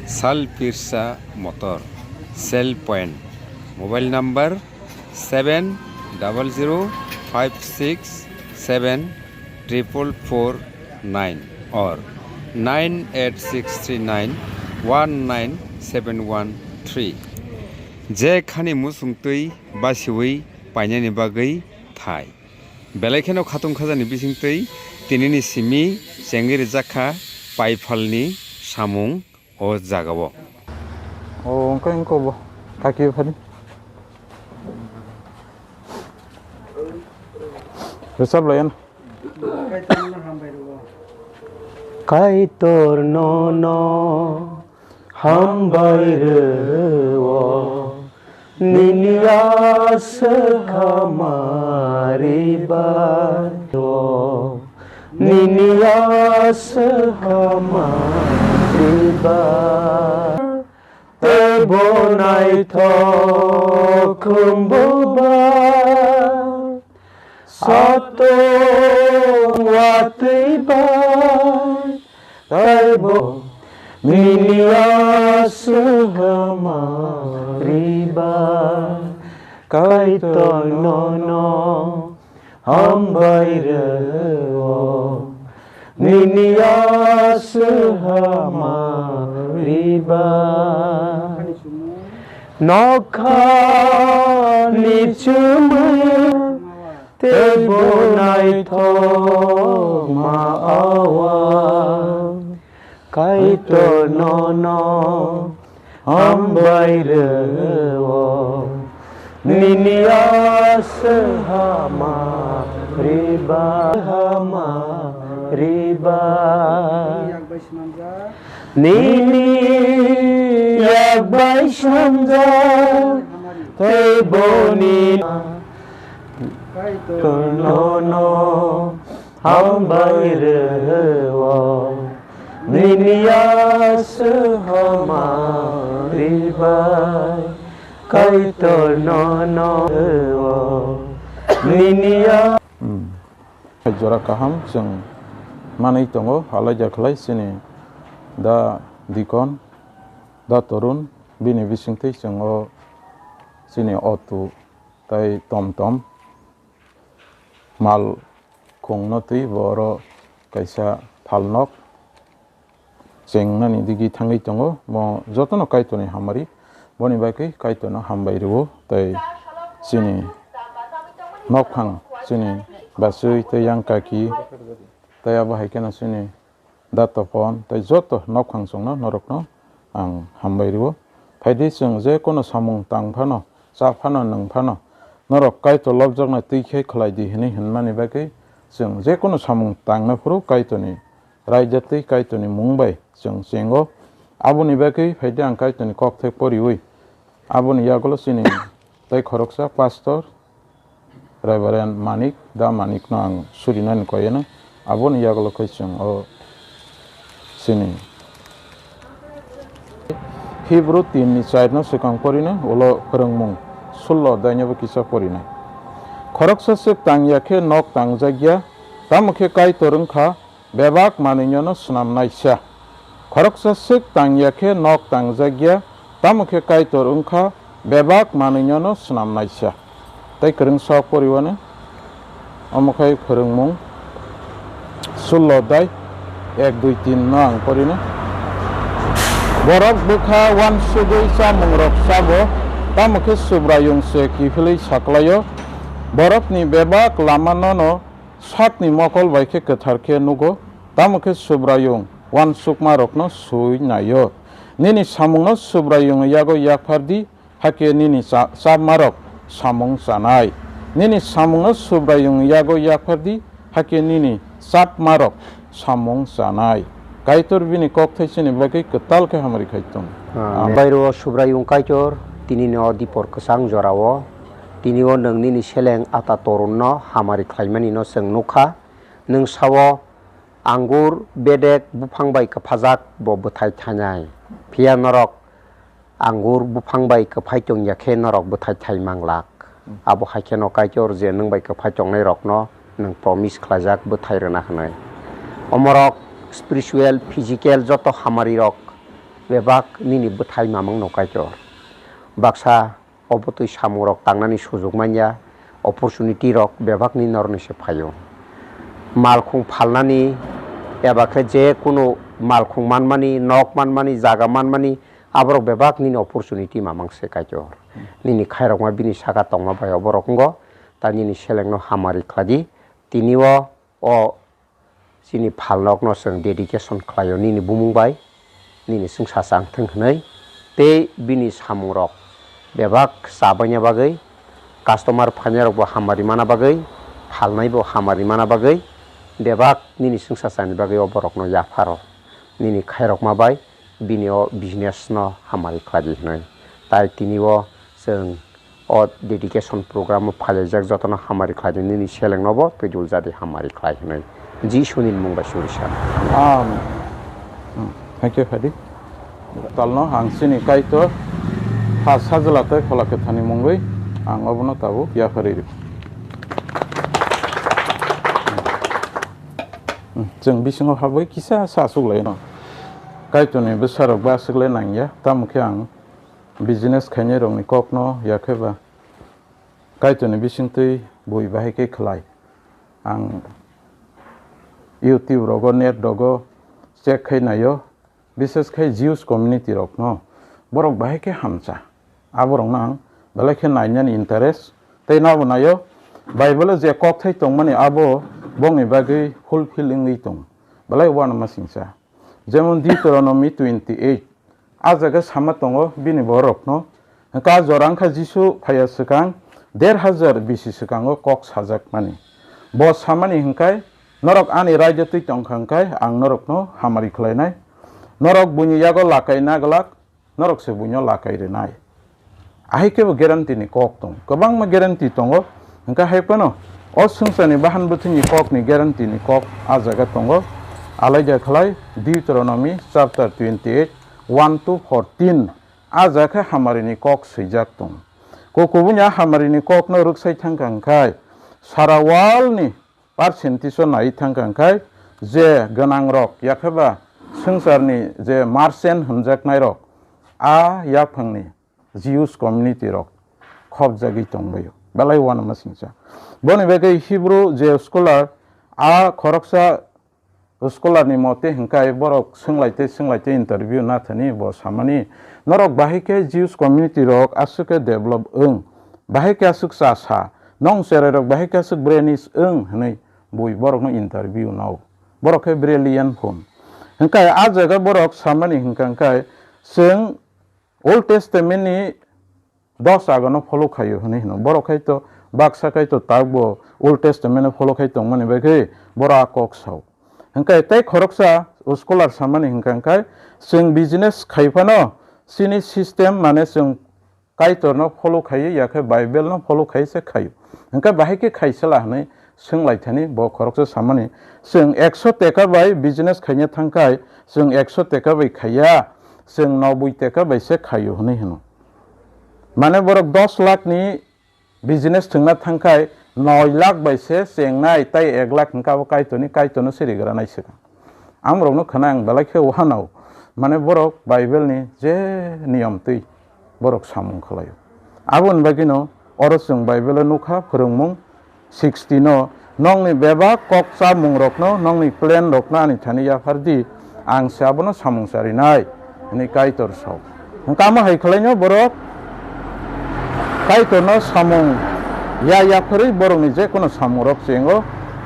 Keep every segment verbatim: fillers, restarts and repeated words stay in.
Sal Pirsa Motor, Sale Point, mobile number seven double zero five six seven triple four nine or nine eight six three nine one nine seven one three. Je khani muchung twi basiwi painani bagwi thai. Belai kheno khatung khajani bisingtwi tinini simi chengwi rijak kha paiphalni samung o jagao. O, wngkha wngkha bo. Kaki phani. Rwchap laiya na. Kaitor nono hambai rwo, nini aswk hamari bai o, nini aswk hamari bai. Teibo naithok khumbu bai, satung watwi bai, teibo nini aswk hamari bai. Kaitor nono hambai rwo, nini aswk hamari bai. Nokhani chumui teibo naithok ma awa. Kaitor nono hambai rwo, nini aswk hamari bai, hamari bai. Nini yak bai swnamjak teibo nini Kaitor nono hambai rwo, nini aswk hamari bai. Kaitor nono rwo, nini a- Hmm. Jora kaham chwng manwi tongo, halaijak khlai chini da dikon, da torun, bini bisingtwi chwng o chini auto tei tom tom mal khungno twi bo oro kaisa phalnok chengnani digi thangwi tongo. Bo jotono Kaitorni hamari, boni bagwi Kaitorno hambai rwo tei chini nokphang, chini bachwi tei yang kaki tei abo hai kheno chini da topon tei joto nokphang chwngno norokno ang hambai rwo. Phaidi chwng je kono samung tang phano, cha phano, nwng phano, norok Kaitor lobjaknai twi khe khlai di hwnwi hwnmani bagwi chwng je kono samung tangna phuru Kaitorni raida tei Kaitorni mung bai chwng chengo. Aboni bagwi phaidi ang Kaitorni kokthai poriwi aboni yagulo chini tei khoroksa pastor Reverend Manik, da Manikno ang surinani koyeno, aboni yagulo khe chwng o chini Hibru tin ni char no swkang porino, ulo Phwrwngmung sullo adai no bo kisa porinai. Khoroksa swk tang ya khe nok tang jak ya, tamo khe Kaitor wng kha, bebak manwino no swnam naisa. Khoroksa swk tang ya khe nok tang jak ya, tamo khe Kaitor wng kha, bebak manwino no swnam naisa. Tei kwrwng sok poriwano, omo khai Phwrwngmung sullo adai ek, dui, tin no ang porino. Borok bwkha uansugwi chamung rok chabo, tamo khe Subraiyung se kiphilwi saklaio. Borokni bebak lama nono sakni mokol bai khe kwthar khe nugo, tamo khe Subraiyung uansukmarokno sui naio. Nini samungno Subraiyungni yago yaphar di, hakhe nini cha-, chapmarok samung chanai. Nini samungno Subraiyungni yago yaphar di, hakhe nini chapmarok samung chanai. Kaitor bini kokthai chini bagwi kwtal khe hamari khai tongo. Amen. Amen. Bairo Subraiyung Kaitor, tini no dipor kwchang jorao, tini o nwng nini seleng ata torunno hamari khlaimanino chwng nukha. Nwng sao, angur bedek buphang bai kwphajak bo bwthai thainai. Phiya norok angur buphang bai kwphai tong ya khe norok bwthai thai manglak. Abo hai kheno Kaitor je nwng bai kwphai tongnairokno nwng promise khlaijak bwthai rwna hwnwi. Omorok spiritual, physical joto hamarirok bebak nini bwthai mamang no Kaitor. Baksa obotwi samung rok tangnani sujuk manya, opportunity rok bebak ni norni se phaio. Malkhung phalnani eba khe je kunu malkhung manmani, nok manmani, jaga manmani, aborok bebak nini opportunity mamang se Kaitor. Nini khairokma bini saka tongma bai oborok wngo, ta nini selengno hamari khladi. Tini o, o chini phalnokno chwng dedication khlaio nini bumung bai, nini chwngsa chang thwng hwnwi, tei bini samungrok bebak chabaina bagwi, customer phainairokbo hamari mana bagwi, phalnaibo hamari mana bagwi, bebak nini chwngsa chani bagwi o borokno yapharo. Nini khairokma bai bini o business no hamari khlai di hwnwi. Tai tini o chwng o dedication program o phailaijak jotono hamari khlai di, nini selengnobo twijul jadi hamari khlai hwnwi Jisuni mung bai suri sa. Amen. Hmm. Thank you, Hadi. Talno ang chini Kaitor ha sajla tei Phola Kwthani mungwi ang obono tabuk yaphari ri. Hmm. Chwng bisingo habwi kisa sa aswk lai no. Kaitorni bwsarok ba aswk lai nangya, tamo khe ang business khainairokni kokno yakhe ba Kaitorni bisingtwi bui bahai khe khlai. Ang YouTube rogo, net rogo check khai naio, bises khai Jews community rokno borok bahai khe hamcha. Aborokno ang belai khe nainani interest. Tei nabo naio, Bible-o je kokthai tongmani abo bongni bagwi fulfill wngwi tong. Belai uanama singcha. Jemon Deuteronomy twenty-eight, a jaga sama tongo bini borokno, hwnkha jora wngkha Jisu phaiya swkang der hajar bisi swkango kok sajakmani. Bo samani hwnkhe, "Norok ani raida twi tongkha hwnkhe ang norokno hamari khlainai. Norok buini yago lakai na glak, norok se buino lakai rwnai." Ahai khe bo guarantee ni kok tong, kwbangma guarantee tongo. Hwnkhe hai phano o swngcharni bahan bwthwini kokni guarantee ni kok a jaga tongo. Alaida khlai Deuteronomy chapter twenty-eight, one to fourteen, a jaga khe hamarini kok swijak tong. Ko kubuni a hamarini kokno rwksai thangkha hwnkhe sara world ni percentage o nai thangkha hwnkhe je gwnangrok, yakheba swngcharni je merchant hwnjaknairok, a yaphangni Jews community rok khopjagwi tongbaio, belai uanama singcha. Boni bagwi Hebrew je scholar, a khoroksa scholar ni mote hwnkhe borok swnglaite swnglaite interview nathani bo samani, "Norok bahai khe Jews community rok aswk khe develop wng, bahai khe aswk cha sa, nong cherai rok bahai khe aswk brainish wng," hwnwi bui borokno interview nao. Borok khe brilliant phone. Hwnkhe a jaga borok samani hwnkha hwnkhe, chwng Old Testament ni dos agano follow khaio hwnwi hino. Borok khai to baksa khai to takbo Old Testament no follow khai tongmani bagwi borok a kok sao. Hwnkhe tei khoroksa scholar samani hwnkha hwnkhe, chwng business khai phano chini system, mane chwng Kaitor no follow khaiwi, yakhe Bible no follow khai se khaio. Hwnkhe bahai khe khaisela hwnwi swnglaithani bo khoroksa samani, "Chwng ekso teka bai business khaina thangkhai, chwng ekso teka bai khaiya, chwng noboi teka bai se khaio," hwnwi hino. Mane borok dos lakh ni business thwngna thangkhai, noi lakh bai se chengnai, tai ek lakh hwnkha bo Kaitorni, Kaitorno se rigra nai swkang. Amrokno khna ang belai khe uanao, mane borok Bible ni je niyom twi borok samung khlaio. Aboni bagwino oro chwng Bible o nukha, phwrwngmung sixty no, "Nongni bebak kok chamungrokno, nongni plan rokno ani thani yaphar di, ang se abono samung charinai," hwnwi Kaitor sao. Hwnkhe amo hai khlaino borok Kaitorno samung ya yapharwi borokni je kono samungrok chengo,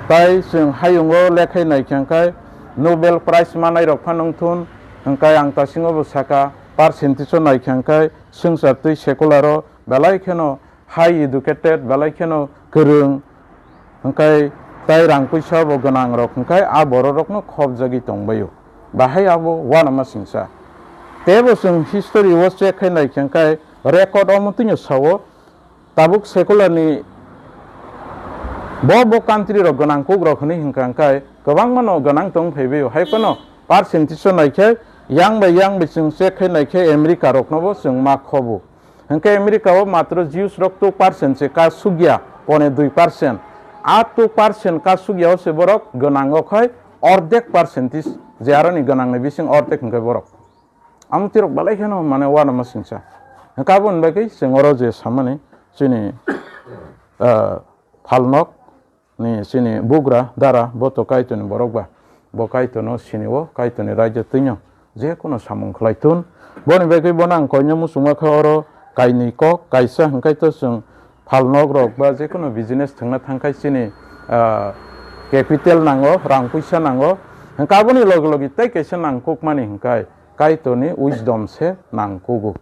tai chwng hayungo lekhai naikha hwnkhe Nobel Prize manairok phano wngthun, hwnkhe ang tasingo bo saka, percentage o naikha hwnkhe swngchar twi secular o belai kheno high educated, belai kheno kwrwng, hwnkhe tai rang puisa bo gwnang rok, hwnkhe a borok rokno khopjagwi tongbaio. Bahai abo uanama singsa. Teibo chwng history o check khai naikha hwnkhe record omo twino sao, tabuk secular ni bo bo country rok gwnang kuk rok hwnwi hwnkha hwnkhe kwbangma no gwnang tong phaibaio. Hai phano percentage o naikhe, yang bai yang bai chwng check khai naikhe America rokno bo chwng ma khobo. Hwnkhe America o matro Jews rok two percent se ka sugya, pone dui percent. A two percent ka sugya o se borok gwnang o khai ordek percentage, je aroni gwnang ni bising ordek hwnkhe borok. Amtwi rok belai kheno mane uanama singcha. Hwnkhe aboni bagwi chwng oro je samani chini, ah, phalnok ni chini bugra dara bo to Kaitorni borok ba, bo Kaitorno sini-o, Kaitorni raida twino je kono samung khlai thun. Boni bagwi bono ang koino muchungma kha oro kainwi kok, kaisa hwnkhe to chwng phalnok rok ba je kono business thwngna thangkhai chini, ah, capital nango, rang puisa nango. Hwnkhe aboni logi logi tei kaisa nangkukmani hwnkhe Kaitorni wisdom se nangkugo.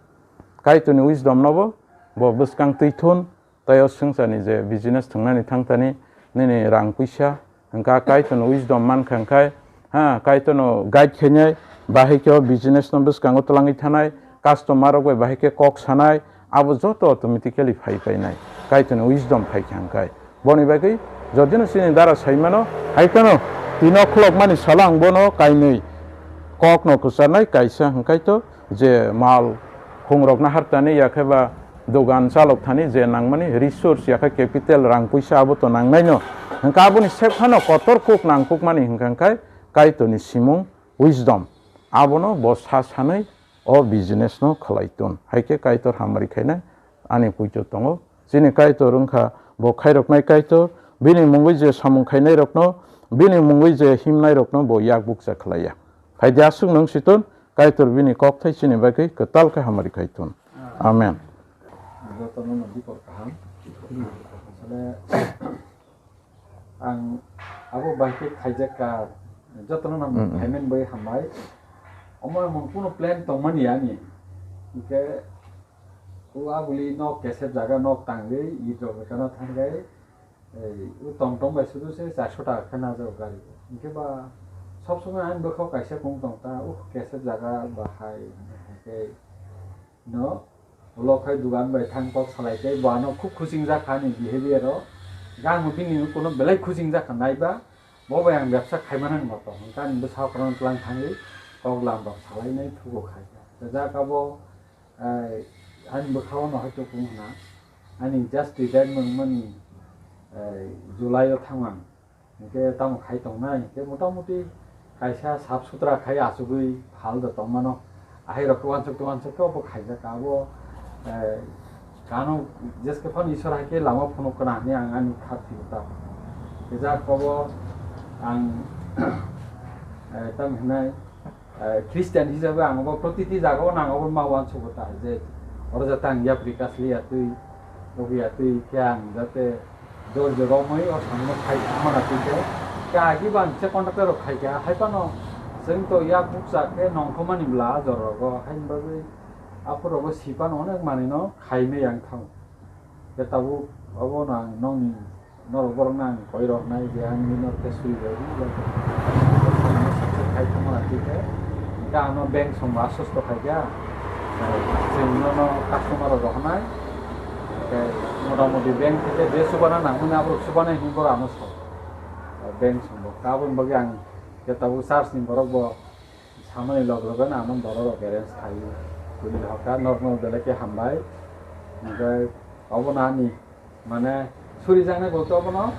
Kaitorni wisdom nobo bo bwskang twi thun, tei o swngcharni je business thwngnani thangtani nini rang puisa, hwnkha Kaitorno wisdom mankha hwnkhe, ha, Kaitorno guide khainai, bahai khe o business no bwskango twlangwi thanai, customer rok bai bahai khe kok sanai, abo joto automatically phai painai, Kaitorni wisdom phaikha hwnkhe. Boni bagwi jodino chini dara saimano, hai kheno tino khulokmani salo ang bono kainwi kokno kwcharnai, kaisa hwnkhe to je mal khungrokno hartani, yakhe ba dogan chalok thani je nangmani resource, yakhe capital, rang puisa abo to nangnaino. Hwnkhe aboni sep phano kotor kuk nangkukmani hwnkha hwnkhe Kaitorni simung, wisdom. Abono bo sa sanwi o business no khlai tun. Hai khe Kaitor hamari khainai ani puito tongo. Chini Kaitor wngkha bo khairoknai Kaitor, bini mungwi je samung khainairokno, bini mungwi je himnairokno bo yak bukcha khlaiya. Phaidi aswk nwng si tun, Kaitor bini kokthai chini bagwi kwtal khe hamari khai tun. Amen. Jotono no bipor kaham. Asole ang abo bai khe khaijak ka, jotono no Mm, mm. Payment bai hambai. Omo mung kuno plan tongmani ani. Hwnkhe o abuli nok kesep jaga nok tangwi, it rok ekana thangwi, ei, o tom tom bai sudu se charso taka khe najao gari. Hwnkhe ba sob somoi ani bwkhao kaisa kung tong ta, o kesep jaga bahai, hwnkhe no, ulo khai dugan bai thang kok salai khe bo ano khub khusing jak kha ani behavior o. Gang bo bini kuno belai khusing jak kha nai ba, bo bai ang bebsa khai mani moto. Hwnkhe ani bwsa o kwran tlang thangwi kok lam rok salai nai thugo khai kha. Jajak abo, eh, ani bwkha o no hai to kung hwna. Ani just retire mani, eh, July o thang ang. Hwnkhe tamo khai tongnai, hwnkhe motamuti kaisa sap sutra khai achugwi phal da tongmano. Ahai rok uansuk uansuk khe obo khaijak abo, eh, kano jeske phano Isor hai khe lama phunuk kana hinwi ang ani kha thwibo ta. Khe jak kobo ang, eh, tamo hinai, eh, Christian hisabe ang bo protiti jaga o nang abo ma uansuk ta je oro jate ang yapri kasli ya twi, obi ya twi khe ang jate Jor jora romwi o samno khai mana twi khe, khe agi ban se contractor rok khai khe, hai phano chwng to yak bukcha khe nongkhomani bla jor rogo, haini bagwi aphuru rogo si phano onek manwi no khai maya wng thango. Khe tabuk obo no ang nokni norok borok no ang koi rok nai je ang bini norok khe suri rw di, success khai thang mana twi khe, hwnkhe ano bank song bo aswk khai khe, chwng nono customer rok rohornai. Khe motamoti bank theke je chubana nangmani aborok chubana hinwi borok ano sao. Bank songbo. Aboni bagwi ang khe tabuk church ni borok bo samani log loge no ano borok rok arrange khai twi hoka norok no belai khe hambai. Hwnkhe obono ani mane surijaknai bo to obono,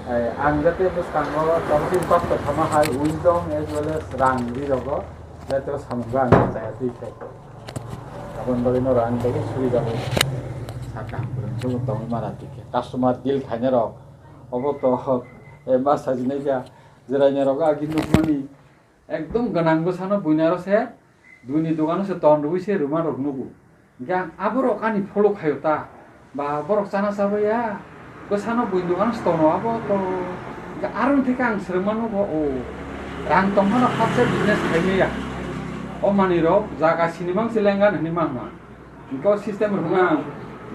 eh, ang jate bwskango tabuk chini pastor thangma hai wisdom as well as rang ri rogo jate samung ang chaya twi khe. Aboni bagwi no rang bagwi suri jago. Sa kaham kwrwng se bo tongwi mara twi khe. Customer deal khainai rok. Obo to, eh, ma sajinai kha. Jwrainai rok agi nukmani ekdom gwnang bwsano buinaro se, buini dogano se ton rwui se rwma rok nugo. Hingke ang aborok ani follow khaio ta. Ba borok chana chabaiya, bwsano buini dogano se tono abo to. Hingke aroni theke ang swrwngma nugo, o rang tongmano khaksa business khaimaya. O manwirok jaga sinimang se lengan hinwi mangma. Hingke o system rwna ang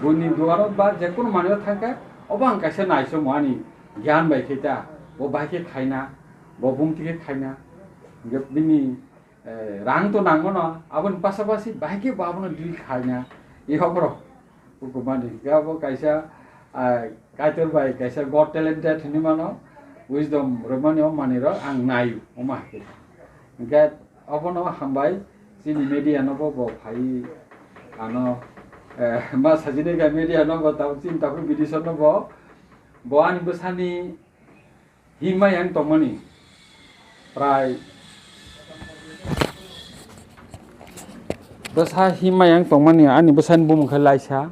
buini dogano ba jekunu manwio thangkhe obo ang kaisa naisomo ani gyan bai khe ta. Bo bai khe khaina, bo bumti khe khaina. Hingke bini Eh, rang to nangmano, aboni pasapasi bahai khe bo abono deal khaina, e hokro. Hukumani, hingke abo kaisa, ah, Kaitor bai kaisa God talented hinwi mano, wisdom rwmani o manwirok ang naio, omo hai khe. Hingke abono hambai, chini media no bo, bo phai, ano, eh, ma sajini khe media no bo tamo chini takhuk bidisor no bo, bo ani bwsani Himma yang tongmani prai Bwsa himma yang tongmani ani bwsani bumung khe Laisa.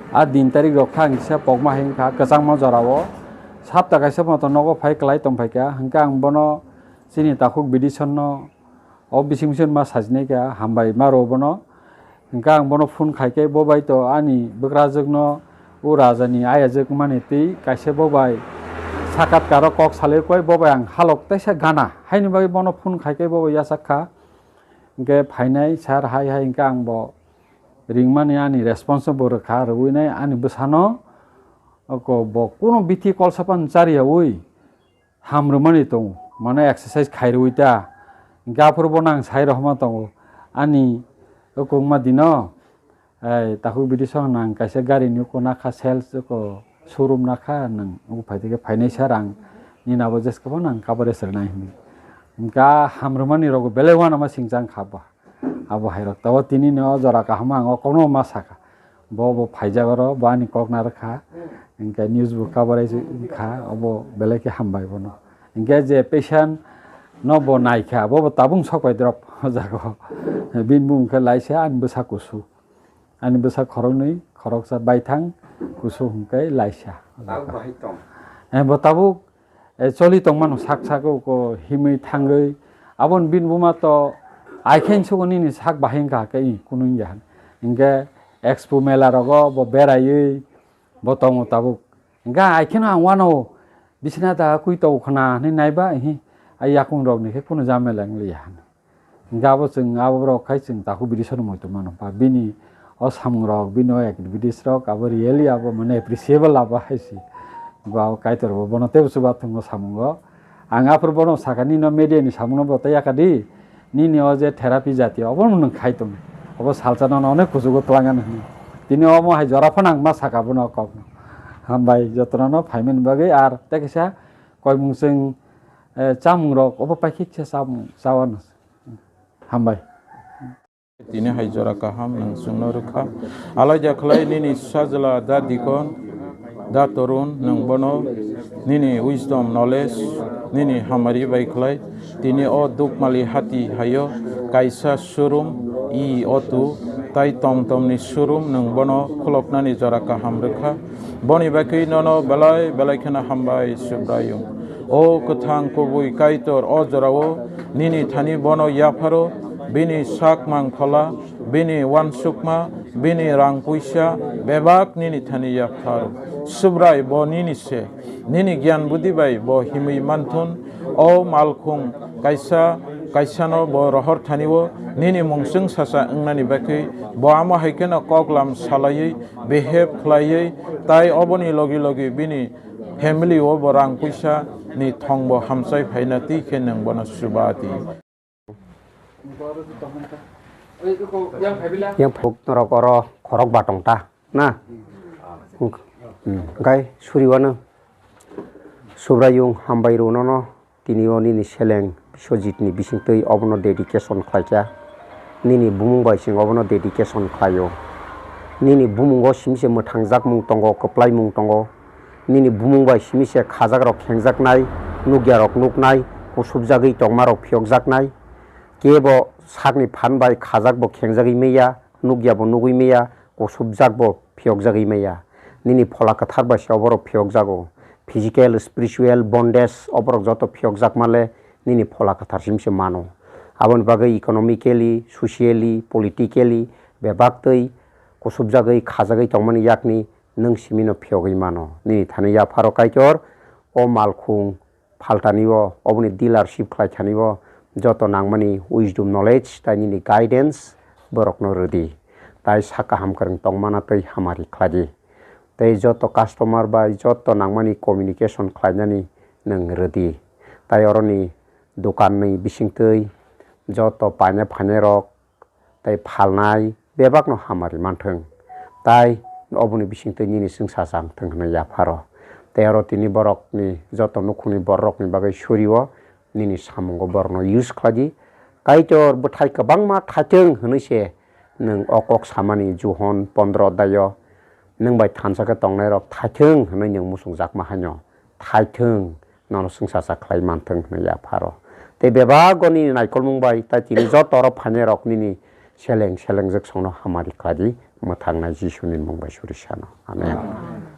A din tarik rok kha ang kisa pokma hai wngkha kwchangma jorao. Sapta kaisa moto nogo phai kwlai tongphaikha, hwnkhe ang bono chini takhuk bidisonno o bising bising ma sajinai kha, hambai ma rw bono. Hwnkhe ang bono phone khai khe bo bai to ani bwkrajwkno o rajani ayajwk mani twi kaisa bo bai sakatkaro kok salai koi bo bai ang halok teisa gana. Haini bagwi bono phone khai khe bo bai yachak kha. Hwnkhe phainai sir hai hai hwnkhe ang bo ringmani ani response bo rwkha, rwui nai ani bwsano oko bo kuno bithi kolsa pan chariyaui ham rwmani tongo, mane exercise khai rwui ta. Hwnkhe aphuru bono ang sai rohorma tongo, ani oko wngma dino, ei, takhuk bidisong nang kaisa gari ni oko nakha sales oko showroom nakha, nang oko phai tike phainai sir ang nini abo jeska phano ang coverage rwnai hinwi. Hwnkhe a ham rwmani rogo belai uanama singjang kha ba. Abo hai rok. Tabo tini no jora kaham ang o kokno ma saka. Bo bo phaijak oro, bo ani kok narwkha. Hwnkhe news bo coverage wngkha, obo belai khe hambai bono. Hwnkhe je patient no bo naikha, bo bo tabung sok pai drop o jaga o. Bini bumung khe Laisa, ani bwsa kusu. Ani bwsa khoroknwi, khoroksa baithang, kusu hwnkhe Laisa. Tabuk bahai tong? Eh, bo tabuk, eh, choli tongmano sak sak o ko himwi thangwi. Aboni bini buma to aikhen sugo nini sak bahai wngkha khe i kunu wngya. Hwnkhe expo mela rogo bo beraiwi bo tongo tabuk. Hwnkhe aikheno ang uanao bisina da kwi tongo khna hinwi naiba, ihi, ai yakung rokni khe kunu jamela wngliya hwnwi. Hwnkhe abo chwng abo borok khai chwng takhuk bidisonno muitu mano. Ba bini o samung rok, bini o activities rok abo really abo mane appreciable abo hai se. Ba o Kaitor bo bono teibo chubathwng o samungo. Ang aphuru bono sakha, "Nini o media ni samungno bo tei yakha di, nini o je therapy jati obo nwng khai tong. Obo salsa nono onek kuchugo twlangani," hwnwi. Tini omo hai jora phano ang ma sakha bono o kokno. Hambai jotono no phaimani bagwi, ar tei kaisa koimung chwng, eh, chamung rok obo paikhe kisa chamung chawano. Hambai. Tini hai jora kaham nwng chwngno rwkha. Alaida khlai nini sajla da dikon, da torun, nwng bono nini wisdom, knowledge, nini hamari bai khlai tini o Dukmali hati haio kaisa showroom, e auto tai tom tomni showroom nwng bono khuloknani jora kaham rwkha. Boni bagwi nono belai belai kheno hambai Subraiyung. O kwthang kubui Kaitor, o jorao nini thani bono yapharo, bini sak mangphola, bini uansukma, bini rang puisa bebak nini thani yapharo. Subrai bo nini se, nini giyan budi bai bo himwi manthun. O malkhung kaisa kaisano bo rohor thani o nini mungsung sasa wngnani bagwi bo amo hai kheno koklam salaiwi behave khlaiwi, tai oboni logi logi bini family o bo rang puisa ni thong bo hamchai phaina twi khe nwng bono chuba di. Yang phuk norok oro khorok ba tong ta na? Hmm. Hwnkhe suriwano Subraiyung hambai rw nono. Tini o nini seleng Biswajit ni bisingtwi obono dedication khlaikha. Nini bumung bai chwng obono dedication khlaio. Nini bumungo simi se mwthangjak mung tongo, kwplai mung tongo. Nini bumung bai simi se khajak rok khengjaknai, nukya rok nuknai, kusubjagwi tongma rok phiyokjaknai. Kebo sakni phan bai khajak bo khengjagwi maya, nukya bo nugwi maya, kusubjak bo phiyokjagwi maya. Nini phola kwthar bai se oborok phiyokjago. Physical, spiritual bondage oborok joto phiyokjakma le nini phola kwthar simi se mano. Aboni bagwi economically, socially, politically bebak twi kusubjagwi khajagwi tongmani yakni nwng simi no phiyogwi mano. Nini thani yapharo Kaitor o malkhung phaltani o, oboni dealership khlai thani o joto nangmani wisdom, knowledge tai nini guidance borokno rwdi. Tai sak kaham kwrwng tongmana twi hamari khlai di. Tei joto customer bai joto nangmani communication khlainani nwng rwdi. Tai oroni dokanni bisingtwi joto paina phainairok tei phalnai bebakno hamari manthwng. Tai oboni bisingtwi nini chwngsacha wngthwng hwnwi yapharo. Tei oro tini borokni joto nukhungni bororokni bagwi surio nini samungo borokno use khlai di. Kaitor bwthai kwbangma thaithwng hwnwi se nwng o kok samani Johon pondro adai-o, "Nwng bai thansa khe tongnairok thaithwng," hwnwi nwng muchungjakma haino thaithwng nono chwngsacha khlai manthwng hwnwi yapharo. Tei bebak o nini naikolmung bai tai tini joto oro phainairok nini seleng selengjak songno hamari khlai di, mwthangnai Jisuni mung bai suri sano. Amen.